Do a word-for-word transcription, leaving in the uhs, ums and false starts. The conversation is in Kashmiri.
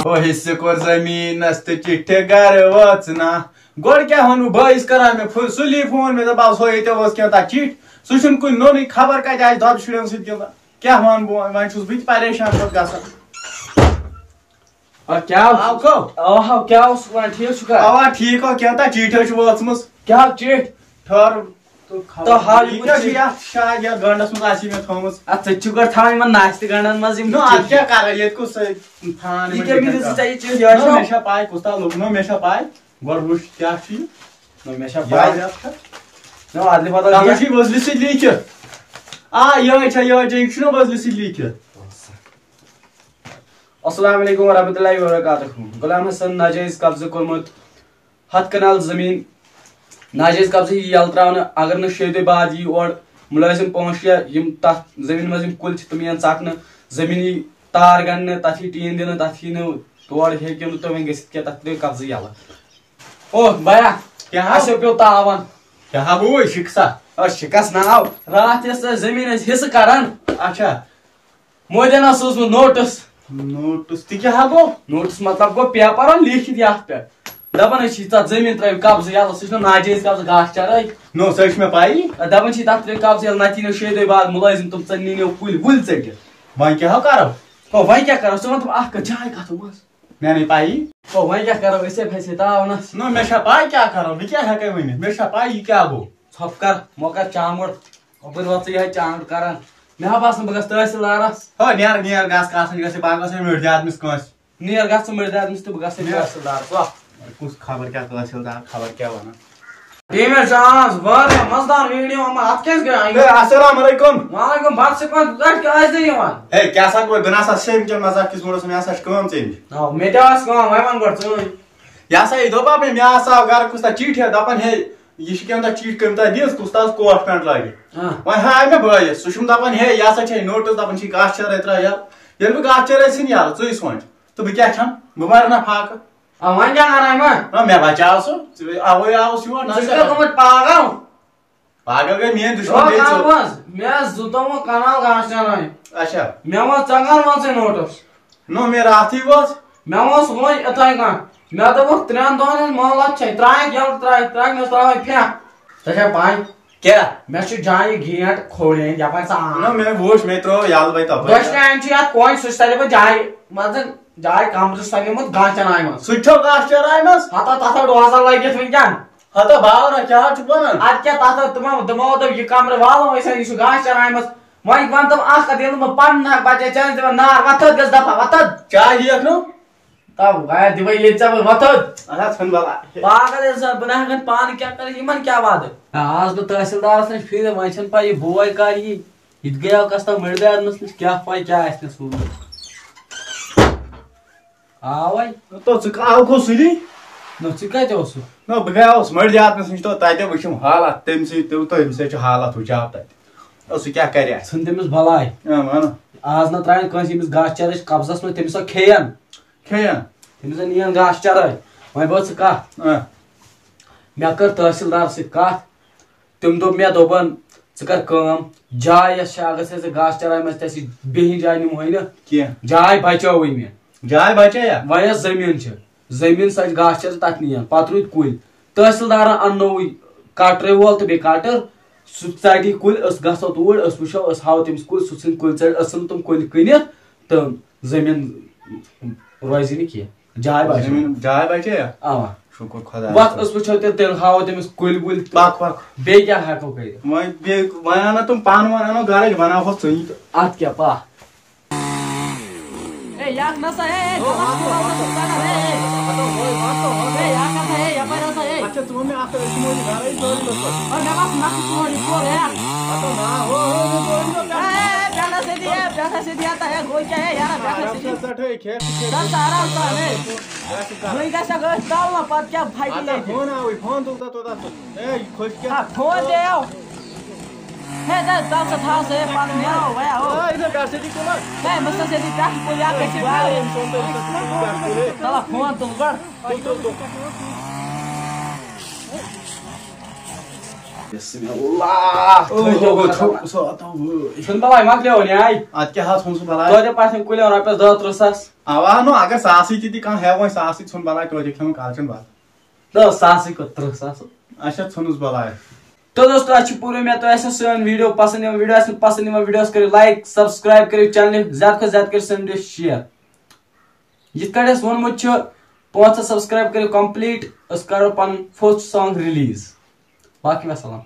او حصہٕ کوٚر زٔمیٖنَس تہٕ چِٹھِ گَرٕ وٲژ نہ۔ گۄڈٕ کیٛاہ وَنہٕ بہٕ، بٲیِس کَران مےٚ فو-، سُلی فون، مےٚ دوٚپ، "آ، سُہ ییٚتہِ اوس کینٛہہ تَتھ چِٹھۍ، سُہ چھُنہٕ کُنہِ نوٚنُے، خبر کَتہِ آسہِ دۄدٕ شُرٮ۪ن سۭتۍ گِنٛدان۔" کیٛاہ وَنہٕ بہٕ وۄنۍ، وۄنۍ چھُس بہٕ تہِ پریشان پَتہٕ گژھان۔ آ، کیٛاہ اوس؟ آو کَو؟ آ، ہاو، کیٛاہ اوس وَنان؟ ٹھیٖک چھُکھا؟ اَوا، ٹھیٖک ہو، کینٛہہ تَتھ چِٹھۍ حظ چھِ وٲژمٕژ۔ کیٛاہ چِٹھۍ؟ ٹھٔہر۔ تہٕ خبر۔ تہٕ ہاو یہِ یہِ کُس کیٛاہ چھُ چِٹھۍ؟ یَتھ شاید یَتھ گنٛڈَس منٛز آسی مےٚ تھٲومٕژ۔ اَدٕ ژٕ تہِ چھُکھ گۄڈٕ تھاوان یِمَن ناشتہٕ گنٛڈَن منٛز یِم نو، اَدٕ چِٹھۍ۔ کیٛاہ کَرٕ؟ ییٚتہِ کُس سُہ تھان یہِ یِمَن کیٛاہ چِٹھٮ۪ن مِزٕز پٮ۪ٹھ؟ ژےٚ یہِ چِٹھۍ؟ یہِ نو، چھُ؟ مےٚ چھا پَے کُس تام لوٚگ؟ نو، مےٚ چھا پَے۔ گۄڈٕ وٕچھ کیٛاہ چھُ یہِ۔ نو، مےٚ چھا پَے۔ یاد یاد کر۔ نو، اَدلہِ بدل تَتھ کینٛہہ۔ چھُ یہِ وۄزلہِ سۭتۍ لیٖکھِتھ۔ آ، یِہوٚے چھا، یِہوٚے چھا، یہِ چھُنہ وۄزلہِ سۭتۍ لیٖکھِتھ۔ السلام علیکم ورحمۃ اللہ وبرکاتہ۔ غلام حسن ناجائز قبضہٕ کوٚرمُت ہتھ کنال زٔمیٖن۔ ناجائز قبضہٕ یی یَلہٕ ترٛاونہٕ، اگر نہٕ شیٚیہِ دۄہہِ بعد یی اورٕ مُلٲزِم پانٛژھ شےٚ، یِم تَتھ زٔمیٖنہِ منٛز یِم کُلۍ چھِ، تِم یِن ژَٹنہٕ۔ زٔمیٖن یی تار گنٛڈنہٕ، تَتھ یی ٹیٖن دِنہٕ، تَتھ یی نہٕ تور، ہیٚکِو نہٕ تُہۍ وۄنۍ گٔژھِتھ کینٛہہ، تَتھ ترٛٲیِو قبضہٕ یَلہٕ۔ او بیا، کیٛاہ ہا؟ اَسہِ پیوٚو تاوان۔ کیٛاہ ہا گوٚو شِکسا؟ أسۍ شِکس ناو۔ راتھ یۄس اَسہِ زٔمیٖن ٲسۍ حِصہٕ کران، اچھا۔ مودینا سوٗزمُت نوٹس۔ نوٹس تہِ کیٛاہ ہا گوٚو؟ نوٹس مطلب گوٚو پیپر لیٖکھِتھ یَتھ پٮ۪ٹھ۔ دَپان أسۍ چھِ تَتھ زٔمیٖن ترٛٲوِتھ قبضہٕ یَلہٕ، سُہ چھُنہٕ ناجٲیز قبضہٕ، گاسہٕ چرٲے۔ نو، سۄ چھِ مےٚ پَیی۔ دَپان چھِ تَتھ ترٛٲوِتھ قبضہٕ یَلہٕ، نَتہٕ یی نہٕ شیٚیہِ دۄہہِ بعد مُلٲزِم تِم، ژٕ نِنو کُلۍ وُلۍ ژٔٹِتھ۔ وۄنۍ کیٛاہ ہا کرو؟ او، وۄنۍ کیٛاہ کرو؟ ژٕ وَن تِم اَکھ کَتھ، جاے کَتھ منٛز؟ مےٚ نَے پَیی۔ او، وۄنۍ کیٛاہ کَرو أسۍ ہے پھَسے تاونَس؟ نہ، مےٚ چھا پَے کیٛاہ کَرو، بہٕ کیٛاہ ہٮ۪کَے ؤنِتھ؟ مےٚ چھا پَے یہِ کیٛاہ گوٚو؟ ژھۄپہٕ کَر، مۄکھ کَر چانٛگُڑ، ہُپٲرۍ وَژھ ژٕ یِہوٚے چانٛگُڑ کَران۔ مےٚ ہا باسان بہٕ گژھٕ تحصیٖلدارَس۔ ہو، نیر، نیر، گژھ کَس نِش، گژھِ، بہٕ ہا گژھٕ مٔرۍ دِتھ أمِس کٲنٛسہِ۔ نیر، گژھ ژٕ مٔرۍ دِتھ أمِس تہٕ بہٕ گژھٕ نیر۔ تحصیٖلدارَس، وَ۔ کُس خبر کیٛاہ تحصیٖلدار، خبر کیٛاہ وَنان۔ ٹیٖم یَس چھِ آز واریاہ مَزٕدار ویٖڈیو آمُت، اَتھ کیٛازِ گٔے آیہِ؟ ہے، السلام علیکم۔ وعلیکم بَتہٕ سۭتۍ پَتہٕ گَرِ کیٛاہ آسہِ دٔلیٖل وَن؟ ہے، کیٛاہ سا گوٚو، بہٕ نہ سا چھُسے وٕنکٮ۪ن مَزاق کِس موٗڈَس منٛز، مےٚ ہسا چھِ کٲم ژےٚ نِش۔ آ، مےٚ تہِ ٲس کٲم، وۄنۍ وَن گۄڈٕ ژٕے۔ یہِ ہسا یہِ دوٚپ مےٚ، مےٚ ہسا آو گَرٕ کُس تام چِٹھۍ ہٮ۪تھ، دَپان، ہے، یہِ چھِ کیٛاہ تام چِٹھۍ کٔمۍ تام دِژ، کُس تام اوس کوٹ پٮ۪نٛٹ لٲگِتھ۔ آ۔ وۄنۍ ہاے مےٚ بٲیِس، سُہ چھُم دَپان، ہے، یہِ ہسا چھے نوٹٕس، دَپان چھِ یہِ گاسہٕ چرٲے ترٛاو یَلہٕ۔ ییٚلہِ بہٕ گاسہٕ چرٲے ژھٕنہٕ یَلہٕ، ژٕے سونٛچ، تہٕ بہٕ کیٛاہ کھٮ۪مہٕ؟ بہٕ مَرٕ نا فاقہٕ۔ آ، وۄنۍ کیٛاہ کَرٕ وۄنۍ؟ نہ، مےٚ بچاو سُہ۔ ژٕ، اَوَے آوُس یور، نہ ژٕ چھُکھ سا۔ گوٚمُت پاگل؟ پاگل گٔے میٛٲنۍ دُشمن او گٔے ژٕ۔ کاوَس، مےٚ ٲس زٕتووُہ کَنال گاسہٕ چَنٲے۔ اچھا۔ مےٚ ووٚن، ژےٚ کَر وٲژٕے نوٹس؟ نو، مےٚ راتھٕے وٲژ۔ مےٚ اوس وۄنۍ یِتھَے کٔنۍ۔ مےٚ دوٚپُکھ، ترٛٮ۪ن دۄہَن ہِنٛز مۄہلت چھے، ترٛایَکھ یَلہٕ، ترٛایَکھ، ترٛایَکھ، مےٚ ٲس ترٛاوٕنۍ پھٮ۪کھ۔ ژےٚ چھا پَے؟ کیٛاہ؟ مےٚ چھُ جایہِ گینٹ کھوڑے، یَپٲرۍ سا آب۔ نہ، مےٚ وٕچھ، مےٚ ترٛوو یَلہٕ وۄنۍ تَپٲرۍ۔ دۄچھنہِ اَنہِ چھُ یَتھ کوچہِ، سُہ چھُ تَتہِ یَپٲرۍ جایہِ، مان ژٕ، جاے کمرٕ چھُ سۄ گٔمٕژ گاسہٕ چناے منٛز۔ سُہ تہِ چھو گاسہٕ چناے منٛز؟ ہتا تتھ ہا ڈوزہ لٔگِتھ وٕنکیٚن۔ ہتا باو نا، کیٛاہ چھُکھ ونان؟ ادٕ کیٛاہ تتھ ہا تِمو، تِمو دوٚپ یہِ کمرٕ والو أسۍ، یہِ چھُ گاسہٕ چناے منٛز۔ وۄنۍ ون تِم اکھ کتھ، ییٚلہِ نہٕ بہٕ پنُن حق بچے، ژےٚ ٲسۍ دِوان نار وۄتھٕ حظ، گژھ دفعہ وۄتھٕ حظ۔ چاے دِیَکھ نہٕ؟ تو وۄنۍ دِمے ییٚتہِ ژےٚ بہٕ وۄتھٕ حظ۔ اچھا، ژھٕن بلاے۔ پاگل انسان، بہٕ نہ ہٮ۪کن پانہٕ کیٛاہ کٔرِتھ، یِمن کیٛاہ وعدٕ؟ آز بہٕ تحصیلدارس نِش پھیرٕ، وۄنۍ چھَنہٕ پَے یہِ بوے کر یی۔ یہِ تہِ گٔیو کستا مٔردیادنس نِش، کیٛاہ پَے کیٛاہ آسہِ نَس ووٚنمُت۔ آوَے۔ تو ژٕ آو گوٚو سُلی؟ نہ، ژٕ کَتہِ اوسُکھ؟ نہ، بہٕ گٔیاوُس مٔردیادنس نِش، تو تَتہِ وٕچھِم حالت تٔمۍ سٕے، تہٕ تٔمۍ سٕے چھِ حالت وٕچھاو تَتہِ۔ تو سُہ کیٛاہ کَرِ اَسہِ؟ ژھٕن تٔمِس بَلاے۔ اۭں، وَنہٕ۔ آز نہ ترٛاوَن کٲنٛسہِ ییٚمِس گاسہٕ چَرٲے چھِ قبضَس منٛز، تٔمِس سۄ کھیٚیَن۔ کھیٚیَن؟ تٔمِس زَن یِیَن گاسہٕ چَرٲے۔ وۄنۍ بٔژھ ژٕ کَتھ۔ اۭں۔ مےٚ کٔر تحصیلدارَس سۭتۍ کَتھ۔ تٔمۍ دوٚپ مےٚ، دوٚپُن، "ژٕ کر کٲم، جاے یۄس چھےٚ، اگر ژےٚ ژےٚ گاسہٕ چرایہِ منٛز تہِ آسہِ بیٚیہِ جاے نِمہوے نہٕ، کینٛہہ۔ جاے بچٲوٕے مےٚ۔" جاے بچے یا؟ وۄنۍ یۄس زٔمیٖن چھِ، زٔمیٖن سۄ چھِ گاسہٕ چرٲے تَتھ نِیَن، پَتہٕ روٗدۍ کُلۍ۔ تحصیلدارَن اَننووُے کٹرٕ وول تہٕ بیٚیہِ کٹر، سُہ ژَٹہِ کُلۍ، أسۍ گژھو توٗرۍ، أسۍ وٕچھو، أسۍ ہاوو تٔمِس کُلۍ، سُہ ژھٕنہِ کُلۍ ژٔٹۍ، أسۍ ژھٕنو تِم کُلۍ کٕنِتھ تہٕ زٔمیٖن روزِ نہٕ کینٛہہ۔ جاے بچے۔ زٔمیٖن، جاے بچے یا؟ اوا۔ شُکُر خۄدایَس وَتھ کُن۔ أسۍ وٕچھو تیٚلہِ، تیٚلہِ ہاوو تٔمِس کُلۍ وُلۍ تہٕ پَکھ، پَکھ۔ بیٚیہِ کیٛاہ ہٮ۪کو کٔرِتھ؟ وۄنۍ بیٚیہِ، وۄنۍ اَنو تِم پانہٕ ؤنۍ، اَنو گَرٕچ، بَناوہوس ژٕے تہٕ۔ اَتھ کیٛاہ پَکھ؟ اے، یَکھ نسا، اے، اے، اے، یَکھ ہسا، اے، یَپٲرۍ ہسا، اے۔ اچھا، ژٕ وَن مےٚ اَکھ کَتھ، أسۍ چھِ وۄنۍ گَرَے سٲری لٔڑکہٕ۔ اور مےٚ باسان، نَکھٕ چھُ اورٕ یہِ کورُے، اے۔ ہَتو نا، ہو، ہو، ہو، ہو، ہو۔ اے، اے، بیٚہہ نہ سیٚدی، اے، بیٚہہ نہ سیٚدی، اے، تہٕ، اے، گوٚو کیٛاہ، اے، یارا، بیٚہہ نہ سیٚدی۔ آرام سان ژَٹ، ہے، کھےٚ تہِ کھےٚ۔ ژَٹ سا آرام سان، اے۔ وۄنۍ گژھِ اَکھ أتھۍ تَل نہ پَتہٕ کیٛاہ پھَٹہِ اَدٕ ییٚتہِ۔ فون آوٕے، فون تُل تہٕ توٚتَتھ تہٕ۔ اے، یہِ کھوٚژِ کیٛاہ؟ ہا، فون تہِ آو۔ ہے، تہٕ ژَل سا تھاو سا، ہے، پَتہٕ نیرو، وَیا، ہو۔ آ، یہِ چھا پٮ۪ٹھ سۭتی تُلان؟ ہے، مےٚ چھا سیٚدی پٮ۪ٹھ کُن، یا کَتہِ چھِ وَیا؟ فون تُل، پٮ۪ٹھ کُن، ہے۔ تَلہ، فون تُل گۄڈٕ۔ تُل، تُل، تُل۔ بسم اللہ۔ اوہ، اوہ، اوہ، ژھُن بلاے، مۄکلیو وۄنۍ آے۔ اتھ کیٛاہ حظ ژھُن سُہ بلاے؟ توتہِ پتہٕ کُلٮ۪ن رۄپیس دہ ترٕٛہ ساس۔ اوا، نو، اگر ساسٕے تہِ دِ کانٛہہ، ہٮ۪وان ساسٕے، ژھُن بلاے، توتہِ کھٮ۪مہٕ کالچن بتہٕ۔ نہ، ساسٕے کوٚت، ترٕٛہ ساس۔ اچھا، ژھُنُس بلاے۔ تو دوستو، اَسہِ چھُ پوٗرٕ اُمید تۄہہِ آسہِ سٲنۍ video پسنٛد یِوان۔ Video آسہِ نہٕ پسنٛد یِوان، videoس کٔرِو like، subscribe کٔرِو channel، زیادٕ کھۄتہٕ زیادٕ کٔرِو سٲنۍ video share۔ یِتھ کٲٹھۍ اَسہِ ووٚنمُت چھُ، پانٛژھ ہَتھ subscribe کٔرِو complete، أسۍ کَرو پنُن first song release۔ باقٕے وسلام۔